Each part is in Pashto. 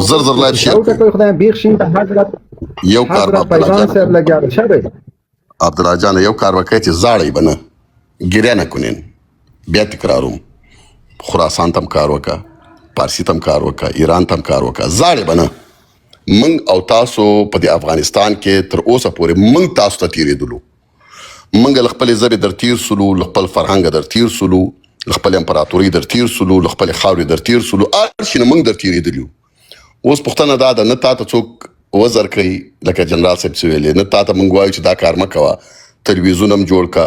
زر زر لایف شیر او ټکوي خدای بیخ شین ته حضرت یو کار حضرت فیضان صاحب لګیا شه دی. عبدالله جان، یو کار وکړئ چې زاړی به نه ګیره نه کونین. بیا تکراروم، خراسان تم کار وکړه، پارسی تم کار وکړه، ایران تم کار وکړه، زاړی به نه. موږ او تاسو په دې افغانستان کې تر اوسه پورې موږ تاسو ته تیرېدلو. موږ له خپلې ژبې در تیر سولو، له خپل فرهنګ در تیر سولو، له خپل امپراتورۍ در تیر سولو، له خپلې خاورې در تیر سولو، هر شي نه موږ در تیرېدلي. اوس پوښتنه دا ده، نه تا ته څوک وزر کوي لکه جنرال صاحب څه ویلې، نه تا ته موږ وایو چې دا کار مه کوه. تلویزیون هم جوړ کا،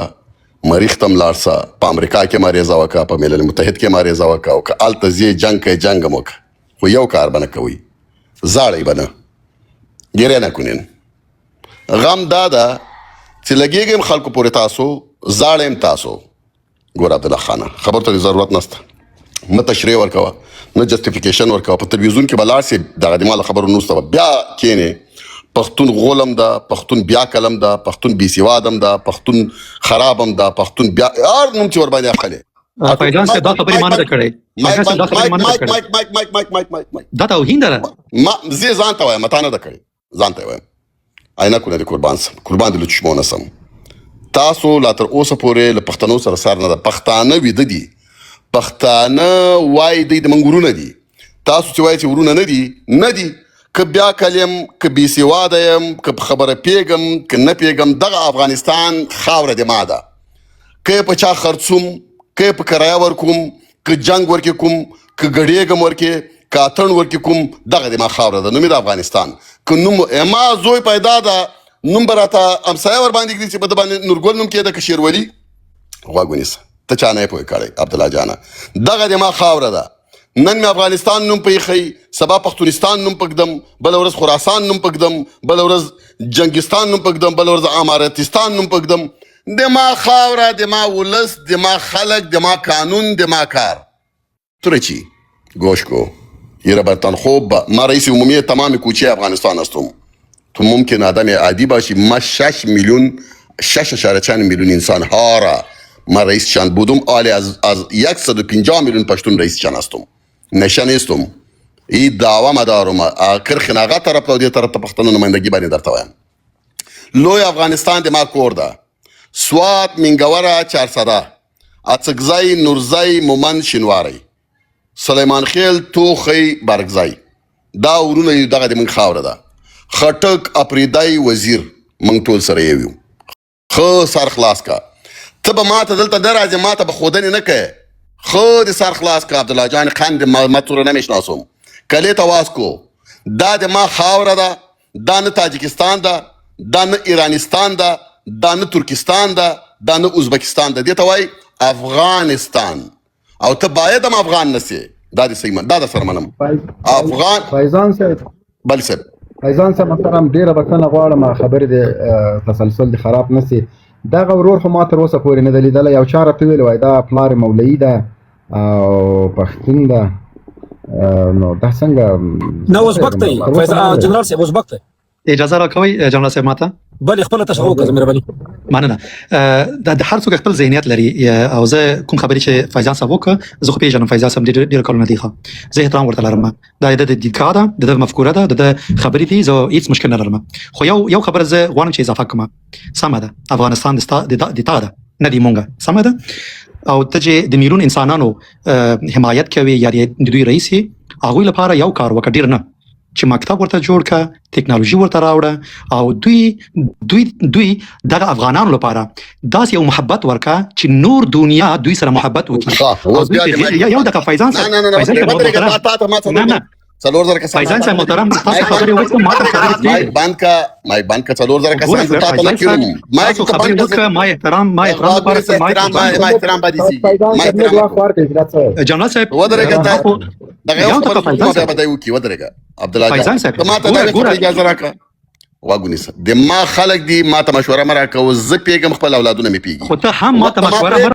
مریخ ته هم لاړ سه، په امریکا کې معرضه وکړه، په ملل متحد کې معرضه وکړه، او که هلته ځې جنګ کوې جنګ هم وکړه، خو یو کار به نه کوئ، زاړی به نه، ګیره نه کونین. غم دا ده چې لګېږم خلکو پورې تاسو زاړه یم تاسو. ګور عبدالله خانه، خبر ته ضرورت نشته، نه تشریح ورکوه، نه جسټیفیکیشن ورکوه. په تلویزیون کې به لاړ شې، دغه د ما له خبرو وروسته به بیا کښېنې. پښتون غولم ده، پښتون بیا کلم ده، پښتون بې سواد هم ده، پښتون خراب هم ده، پښتون بیا هر نوم چې ورباندې اخلې. فیضان صاحب، دا خبرې ما نه ده کړې. فیضان صاحب، دا خبرې ما نه ده کړې. مایک مایک مایک مایک مایک مایک مایک. دا توهین ده. ما زه ځان ته وایم، تا نه ده کړې، ځان ته وایم. عینکونه دې قربان سم، قربان دې له چشمو نه سم. تاسو لا تر اوسه پورې له پښتنو سره سر نه ده. پښتانه ویده دي، پښتانه وایي دوی د موږ ورونه دي. تاسو چې وایي چې ورونه نه دي، نه دي. که بیا کلم، که بې سواده یم، که په خبره پیږم که نه پیږم، دغه افغانستان خاوره د ما ده. که په چا خرڅوم، که په کرایه ورکوم، که جنگ ورکې کوم، که ګډېږم ورکې، که اتڼ ورکې کوم، دغه د ما خاوره ده. نوم یې د افغانستان که نوم ما زوی پیدا ده، نوم به راته همسایه ورباندې ږدي چې په ده باندې نورګل نوم کېده که شیرولي. غوږ ونیسه، ته چا نه یې پوه کړی عبدالله جانه. دغه د ما خاوره ده. نن مې افغانستان نوم پېښی، سبا پښتونستان نوم پکدم، بله ورځ خراسان نوم پکدم، بله ورځ جنګستان نوم پکدم، بله ورځ امارتستان نوم پکدم. د ما خاوره، د ما ولس، د ما خلک، د ما قانون، د ما کار. ترچی گوش کو یره برتان. خوب ما رئیس عمومی تمام کوچه افغانستان هستم. تو ممکن آدم عادی باشی، ما 6 میلیون، 6 اشاره چند میلیون انسان ها را ما رئیس چند بودم. آلی از 150 میلیون پشتون رئیس چند هستم. نشه نیستم، ای دعوه ما دارم. کرښې نه هغه طرف ته او دې طرف ته پښتنو نمایندګي باندې درته وایم. لوی افغانستان د ما کور ده. سوات، منګوره، چارسده، اڅکزی، نورزی، مومند، شینواری، سلیمان خیل، توخی، بارکزی، دا ورونه یو، دغه د موږ خاوره ده. خټک، اپریدی، وزیر، موږ ټول سره یو یو. ښه سر خلاص کا، ته به ماته دلته نه راځې، ماته به ښودنې نه کوې. ښه د سر خلاص کا عبدالله جان خان، د ما څوره نه میشناسوم. کلې ته واس کو. دا د ما خاوره ده. دا نه تاجکستان ده، دا نه ایرانستان ده، دا نه ترکستان ده، دا نه ازبکستان ده. دې ته وایي افغانستان، او ته باید هم افغان نسې. دا دې صحیح، دا د سره منم افغان. فیضان صاحب. بل صاحب. فیضان صاحب محترم، ډیره بخښنه غواړم، خبرې د تسلسل د خراب نسی. دغه ورور خو ما تر اوسه پورې نه دی لیدلی. یو چا راته ویل وای دا پلار مولوي ده او پښتون ده، نو دا څنګه؟ نه، ازبک دی جنرال صاحب، ازبک دی. اجازه راکوي جنرال صاحب ماته؟ بله، خپل تشریح وکړه، مهرباني. مننه. د هر څوک خپل ذهنیت لري، او زه کوم خبرې چې فیضان صاحب وکړه، زه خو پیژنم فیضان صاحب ډېر ډېر کلونه دی، ښه زه احترام ورته لرم. دا د دیدګاه ده، د مفکوره ده، د خبرې دي، زه هیڅ مشکل نه لرم. خو یو خبره زه غواړم چې اضافه کړم. سمه ده، افغانستان د تا ده، نه دی مونږه، سمه ده. او ته چې د میلیون انسانانو حمایت کوي یا د دوی رئیس، هغوی لپاره یو کار وکړه، ډیر نه، چې مکتب ورته جوړ که، ټکنالوژي ورته راوړه، او دوی دغه افغانانو لپاره داسې یو محبت ورکا چې نور دنیا دوی سره محبت وکړي. یو دغه فیضان صاحب، نه نه نه، 4000 کسان. فیضان صاحب محترم، تاسو خبرې وکړه، ما ته خبرې مایک بند کا، مایک بند کا. 4000 کسان ته تا نه کیوم. مایک خبرې وکړه. ما احترام لپاره مایک، ما احترام باندې سي، ما احترام. جنرال صاحب. ودرېږه، دغه یو خبره بیا به دی وکي. ودرېږه عبد الله جان صاحب، ما ته دا اجازه راکړه. واګونیسه، د ما خلک دي، ما ته مشوره مه راکوه. زه پیږم، خپل اولادونه مې پیږي. خو ته هم ما ته مشوره